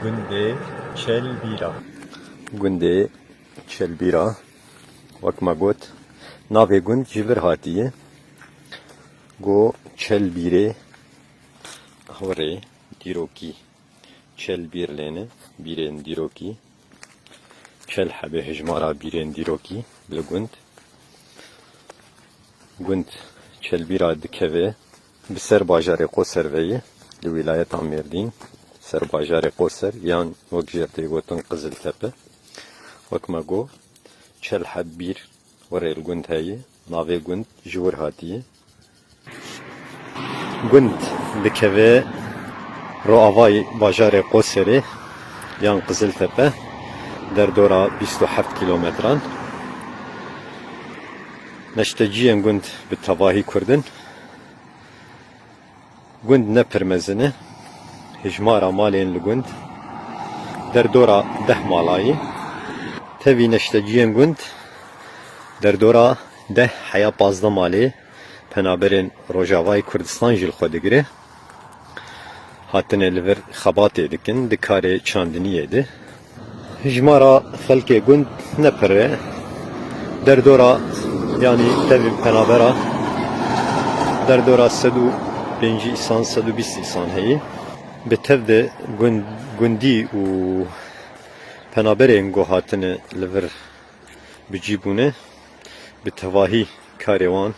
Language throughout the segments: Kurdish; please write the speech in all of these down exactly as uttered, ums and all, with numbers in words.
Gundê Çelbîra. Gundê Çelbîra, wek me got, navê gund ji vir hatiye. Go Çelbîrê, hurê dîrokî. Çelbîr lêne, bîrên dîrokî. Çel hebê hejmara bîrên dîrokî li gund. Gund Çelbîra dikeve bi ser bajarê Qoser ve ye, li wîlayeta Mêrdîn, ser bajarê Qoser yan wek jê tê gotin Qiziltepe. Wek me got, Çel heb bîr wirê li gund heye, navê gund ji wir hatiye. Gund dikeve roavayî bajarê Qoserê yan Qiziltepe, derdora bîst û heft kîlometran. Neşteciyên gund bi tevahî kurd in. Gund ne pir mezin e. Hijmara malên li gund derdora deh malayî. Tevî neşteciyên gund derdora deh heya pazdeh malê penaberên Rojavayê Kurdistan jî li xwe digire. Hatine li vir xebatê dikin di karê çandiniyê de. Hijmara xelkê gund ne pir e. Derdora, yanî tevî penabera derdora sed û pêncî îsan, sed û bîst îsan heye. Bi tev de gund, gundî û penaberên ku hatine li vir bi cî bûne, bi tevahî karê wan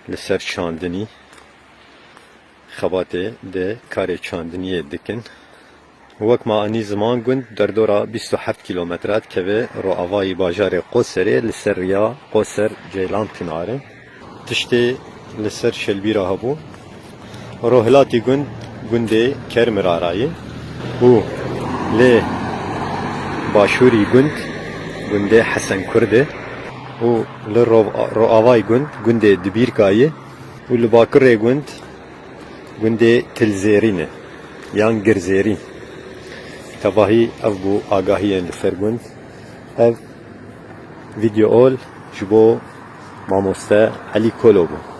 li ser çandinî, xebatê di karê çandiniyê dikin. Wek me anî ziman, gund derdora bîst û heft kîlometre dikeve roavayî bajarê Qoserê li ser riya Qoser Ceylan Pinarê. Tiştê li ser Çelbîra hebû. Rohilatî gund gundê Kermirara ye û li başûrî gund gundê Hesen Kurd e û li ro-, roavayî gund gundê Dibîrka ye û li bakirê gund gundê Tilzêrîn e yan Girzêrî. Tevahî ev bû agahiyên li ser gund. Ev vîdeo ol ji bo mamoste Elî Kolo bû.